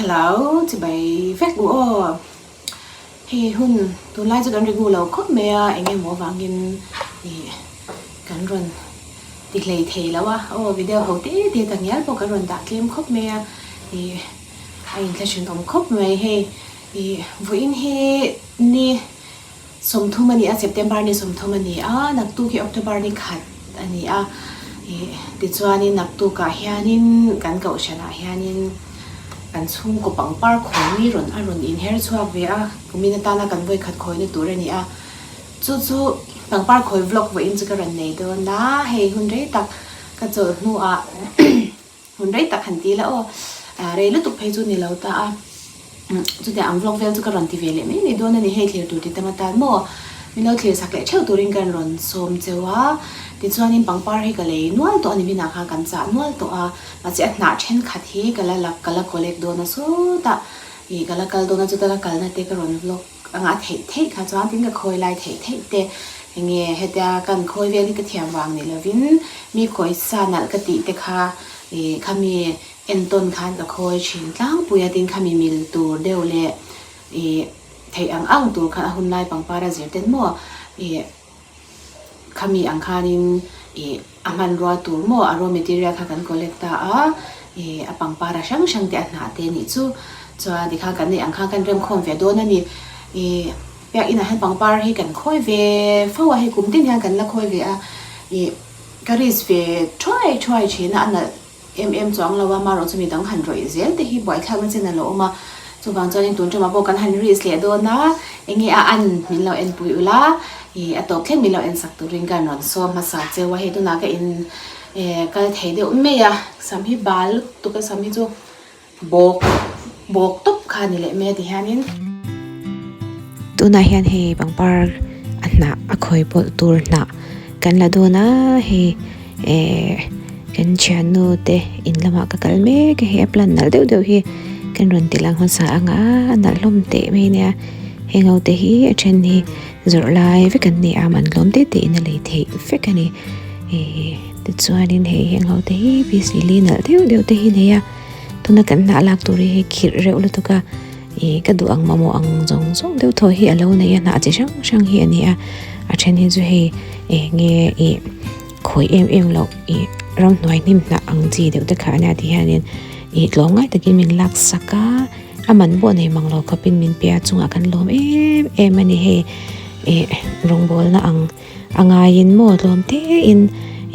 Hello chibai vek u aw. Hei hun tunlai chu kan ri ngu lo khawp mai a eng emaw avangin ih kan rawn ti hlei thei lo a aw video ho te te tak ngial pawh kan rawn dah tlem khawp mai a ih a inthlahrun awm khawp mai hei ih vawiin hi ni 30 a ni a, September ni 30 a ni a, naktuk hi October ni khat a ni a, ih tichuanin naktukah hianin kan kohhranah hianin kan chhungkaw pangpar khawi mi rawn a rawn inher chhuak ve a, kumin atana kan vawi khat khawina tur a ni a, chu chu pangpar khawi vlog vawiin chu ka rawn nei dawn a, hei hun rei tak ka chawlh hnuah Hun rei tak han ti la aw, rei lutuk phei chu ni lo ta a, chutiang ang vlog vel chu ka rawn ti ve leh mai mai dawn a ni, hei thlir tur ti tam atan maw min lo thlir sak leh theuh turin ka rawn sawm cheu a, tichuanin pangpar hi ka lei nual tawh a ni minah khan kan chah nual tawh a, mahse a hnah thenkhat hi ka la lak ka la collect dawn a sawtah ih ka la kal dawn a chuta ka kalna te ka rawn vlog anga theih theih kha chuan tin ka khawi lai theih theih te enge hetia kan khawi vel hi ka thiam vang ni lovin mi khawi sa nalh ka tih te kha ih khami entawn khan ka khawi thin tlangpui a tin khami mil tur deuh leh ih theih ang ang tur khan a hunlai pangpar a zir ten maw ih Khami ang khanin ih a hmanrua tur maw a raw material kha kan collect ta a, ih a pangpar a hrang hrang te a hnah te nih chu. Chuan tikhan kan neih ang khan kan remkhawm ve dawn a ni. Ih biak inah hian pangpar hi kan khawi ve fo a, hei kum tin hian kan la khawi ve a, ih ka risk ve thuai thuai thin a, a nalh Em em chuang lo a, marawh chu midang han rawih zel te hi buaithlakna chen a lo awm a, chuvang chuanin tun ṭamah pawh kan han risk leh dawn a, enge a an min lo enpui ula, ih a tawp thleng min lo ensak turin ka rawn sawm hmasa cheu a, hei tunah ka in eh kal thei deuh mai a, sam hi bal lutuk a, sam hi chu bawk bawk tawp kha a ni leh mai a ti hianin. Tunah hian hei pangpar a hnah a khawi pawlh tur hnah kan la dawn a, hei eh kan thiannu te in lamah ka kal mek a hei a plan nalh deuh deuh hi kan rawn ti lang hmasa ang a a nalh hlawm teh mai ania heng ho te hi a then hi zawrh lai vek an ni a man hlawm te te in a lei theih vek a ni eh tichuanin hei heng ho te hi piece li nalh deuh deuh te hi a nei a tuna kan hnah lak tur hi hei khirh reuh lutuk a ih ka duh ang mamawh ang zawng zawng deuh thaw hi a lo nei a hnah chi hrang hrang hi a ni a a then hi chu hei eng nge ih khawi em em loh ih ramhnuai hnim hnah ang chi deuh te kha a nia ti hianin ih tlawmngai takin min lak sak a a man pawh nei mang lo khawpin min pe a chungah kan lawm em em a ni hei ih rawngbawlna ang a ngaiin maw tlawm te in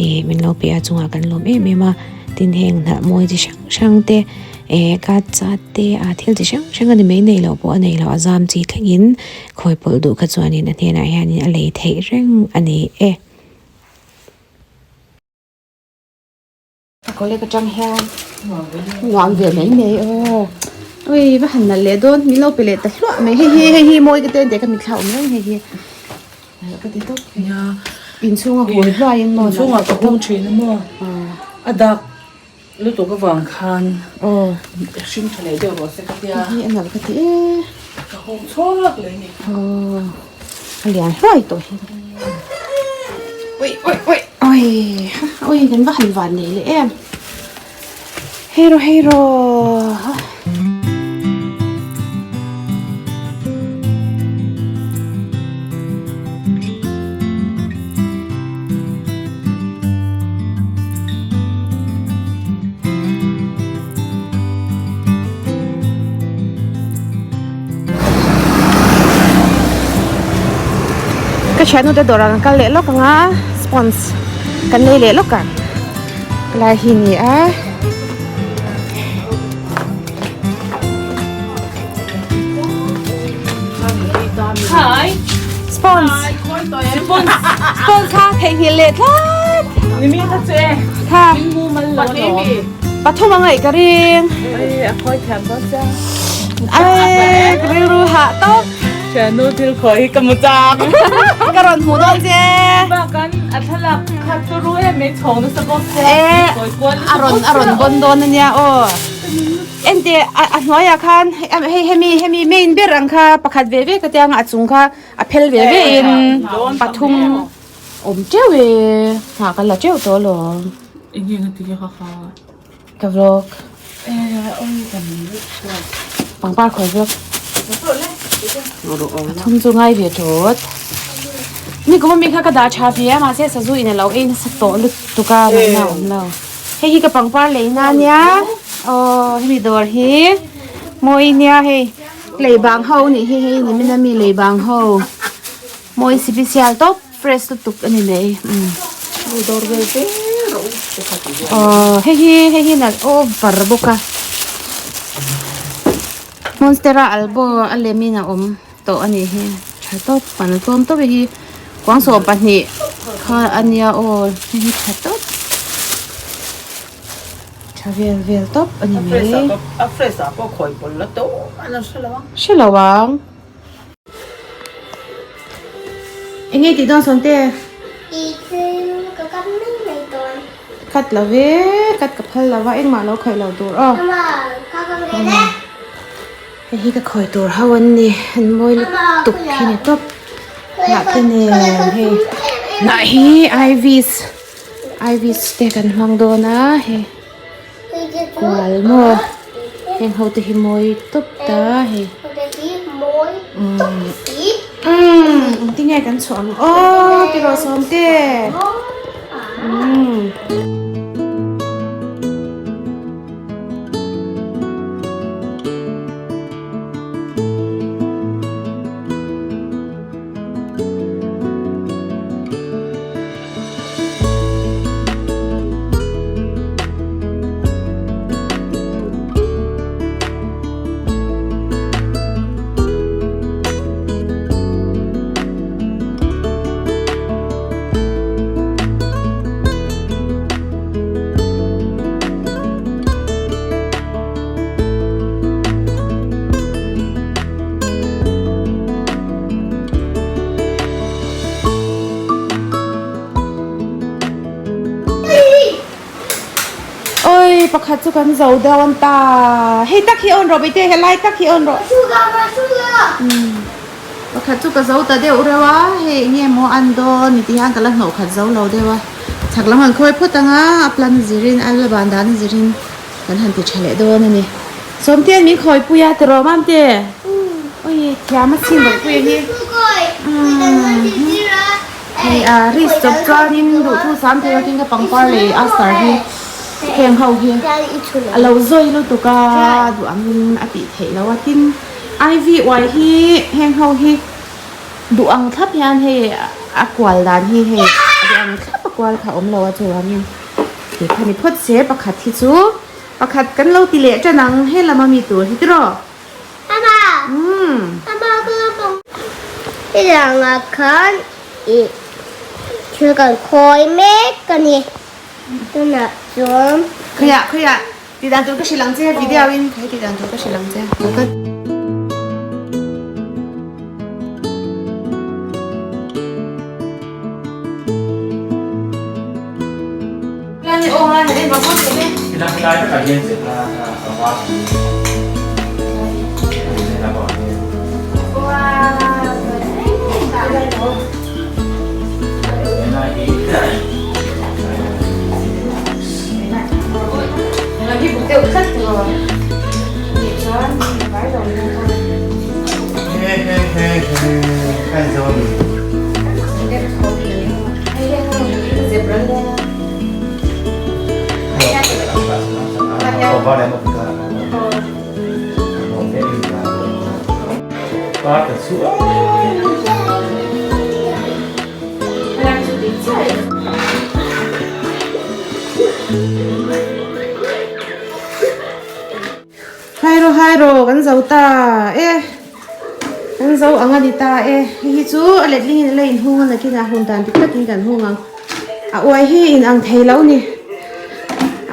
ih min lo pe a chungah kan lawm em em a tin heng hnah mawi chi hrang hrang te eh ka chat te a thil chi hrang hrang a ni mai nei loh pawh a nei loh a zam chi thlengin khawi pawlh duh kha chuanin a hnenah hianin a lei theih reng a ni e. Ka college atang hian nuam ve mai mai aw ui va han nalh leh dawn min lo pe leh ta hluah mai hei hi hei hi mawi ka te ka mitthla awm reng hei hi ka ti tawp nia inchhunga hawi hluai in maw inchhungah ka hung thin a maw a dak lutuk avang khan aw hring tha leh deuh rawh se ka tia hei hi a nalh ka ti e ka hung chhuak leh ni aw a lian hluai tawh hi ui ui ui ui ui kan va han van nei leh em hero hero Ka thiannu te dawrah kan kal leh lawk ang a sponge kan nei leh lawk ang helai hi ni a. Sponge sponge sponge kha theihnghilh leh tlat kha pathum a ngaih ka ring ai ka rilru hah tawp Thiannu thil khawi hi ka mu chak. Ka rawn hmuh dawn che. Bakan a thlalak khat chu ru em mai chhawng nasa bawk che. A rawn a rawn bawn dawn ania aw. Ente a a hnuaiah khan hei hemi hemi main ber ang kha pakhat ve ve ka tia ang a chung kha a phel ve ve in pathum awm teuh e nghah ka la teuh tawh alawm. Enge nga ti kha kha. Ka vlog. Pangpar khawi vek. A thum chu ngai ve tawt. Ni kum ami kha ka dah tha ve a mahse sazu in a lo ei nasa tawh lutuk a ngaihna a awm lo. Hei hi ka pangpar leina ania aw hemi dawr hi mawi nia hei lei bang ho anih hi hei nimin ami lei bang ho mawi sipisial tawp fresh lutuk a ni mai umm aw hei hi hei hi nalh over bawk a monstera albo a lem in a awm. Tawh a nih hi tha tawp pan tlawm tawp hi kuang 12 kha a nia aw hei hi tha tawp tha vel vel tawp a ni mai a fresh ah pawh khawi pawl la tawh an hre lo ang hre lo ang eng nge tih dawn sawn te tih chu ka cut mai mai dawn cut lo ve cut ka phal lo va engmah lo khawih lo tur aw ama ka ka ve le. Hei hi ka khawi tur ho an ni an mawi lutuk khi ni tawp hnah te nen hei hnah hi ivis ivis te kan hmang dawn a hei kual maw heng ho te hi mawi tawp ta hei umm engtin nge kan chhuah ang aw tiraw sawm te umm. Oi pakhat chu kan zo dawn ta hei tak hi awn rawh Bete helai tak hi awn rawh Pakhat chu ka zo ta deuh reuh a, hei eng nge maw an dawn ni tih hian ka la hnawh khat zo lo deuh a, chhak lam han khawi phawt ang a, a plan zirin a la ban dan zirin kan han ti tha leh dawn a ni. Sawmtea'n min khawi pui a tiraw Mamte? Ui thiam a chhin rawh puia hi. Hei a risk chawp chuanin duhthu sam thei ruakin ka pangpar leh Aster hi heng ho hi a lo zawi lutuk a duh angin a tih theih loh a tin Ivy uai hi heng ho hi duh ang thlap hian hei a kual dan hi hei a duh ang thlap a kual kha a awm lo a chuvangin tih kha ni phawt se pakhat hi chu pakhat kan lo ti leh tan ang he lama mi tur hi tiraw Mama Mama ka la bawk Hetiangah khan ih thil kan khawi mek a ni tunah chuan Khawiah khawiah Tih dan tur ka hrilh ang che video in he tih dan tur ka hrilh ang che Hairaw hairaw kan zo ta e kan zo ang a ni ta e hei hi chu a letling in a la inhung a nakinah hun dan dik takin kan hung ang a uai hi in ang thei lo ni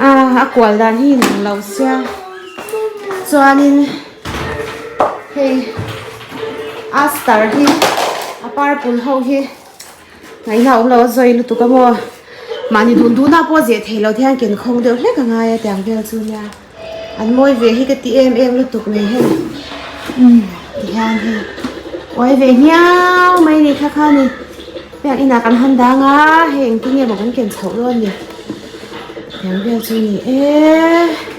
a a kual dan hi in ang lo sia chuanin hei aster hi a purple ho hi. Ngaihna awm lo a zawi lutuk a maw? Mahni dun dun ah pawh zeh thei lo te hian ken khawng deuh hlek a ngai a tiang vel chu nia. An mawi ve hi ka ti em em lutuk mai hei. Umm ti hian hei uai ve hniau mai ni kha kha ni. Biak inah kan han dang a hei engtin nge maw kan ken chhoh dawn ni. Tiang vel chu ni e.